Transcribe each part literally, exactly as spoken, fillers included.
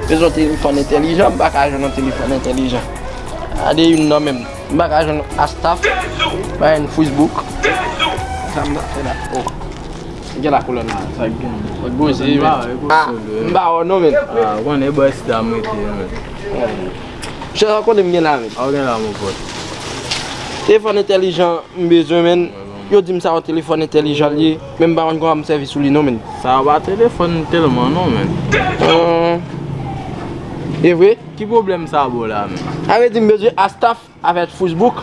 Bezwen yon telefòn entèlijan, m pa ka jwenn yon telefòn entèlijan. Gade youn nan menm. M pa ka jwenn Astaf, pa jwenn Facebook. Sa m ap fè la? Oh. Gen la koulè la. Sa gen. Gwoze, men. Ah, m pa wè non, men. Ah, ou konnen bòs dam rete, men. Chè, sa konnen m gen la, men. Ah, ou gen la, mon pote. Telefòn entèlijan, m bezwen, men. Yo di m sa yon telefòn entèlijan li ye, men m pa konn kòman m sèvi sou li non, men. Sa pa telefòn tèlman non, men. E vre? Ki pwoblèm sa ba w la, men? Sa vle di m bezwen Astaf avèk Facebook.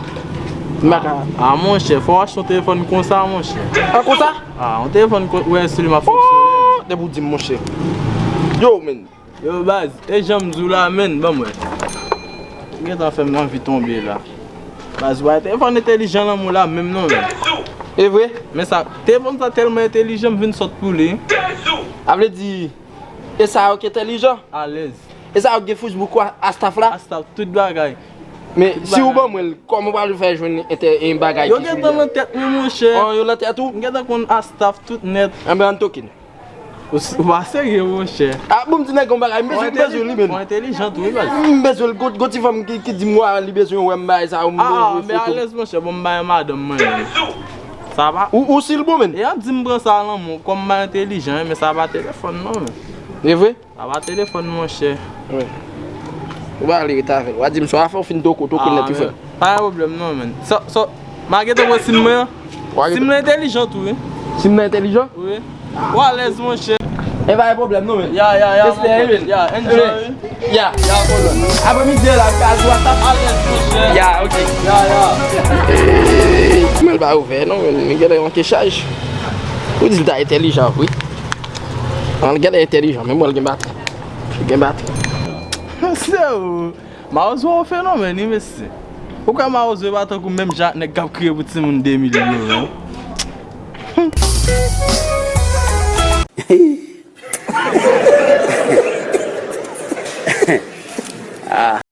M pa ka. Ah, monchè, fò w achte yon telefòn konsa, monchè. An konsa? Ah, yon telefòn kon, wè, sou li m ap fonksyone. Oh, depi w di m, monchè. Yo, men. Yo, baz, e jan m di w la, men, ban m wè. Ou gentan fè m anvi tonbe la. Baz, ou pa telefòn entèlijan lanmou la menm non, men. E vre? Men sa, telefòn sa tèlman entèlijan, m vin sòt pou li. Sa vle di, e sa yo ki entèlijan? Alèz. E sa yo ki gen Facebook ou Astaf la? Astaf, tout bagay. Men si ou ban mwen l, kòman ou pral fè jwenn entè, en bagay ki sou li a? Yo gentan nan tèt mwen, monchè. Oh, yo nan tèt ou? M gentan konn Astaf tout nèt. Anben, ann toke n. Ou s-, ou pa serye, monchè. Ah, bon, m di nèg yon bagay, m bezwen, m bezwen li, men. Ou entèlijan tou, wi, baz. M bezwen l, gon, gon ti fanm ki, ki di m, wa, li bezwen wè m bagay sa yo, m bezwen foto. Ah, men alèz, monchè, bon, m bay madanm mwen, men. Sa pa. Ou, ou si l bon, men. E ap di m pran sa lanmou, kòm m pa entèlijan, men sa pa telefòn, non, men. E vre? Sa pa telefòn, monchè. Wi. Ou pa ale ret avè l. W a di m sa w a fè, w fin toko, toko nèt, wi, frè. Ah, men pa gen pwoblèm, non, men. Sa, sa, m a gentan pran sim mwen an. Sim nan entèlijan tou, wi. Sim nan entèlijan? Wi. Ou alèz, monchè. E pa gen pwoblèm, non, men. Ya, ya, ya, mon pote. Ya, enjoy, wi. Ya. Ya, kolòn. Aprè midi la, gaz, WhatsApp. Alèz, monchè. Ya, ok. Ya, ya. Ey, men l pa ouvè, non, men. Men genlè manke chaj. Ou di l ta entèlijan, wi. An, l genlè entèlijan, men mwen l gen batri. Li gen batri. Se ou. Mawozo yon fenomèn, wi, mesye. Ou kwè Mawozo e pa tankou menm jan ak nèg k ap kriye pou timoun de mil yo, men?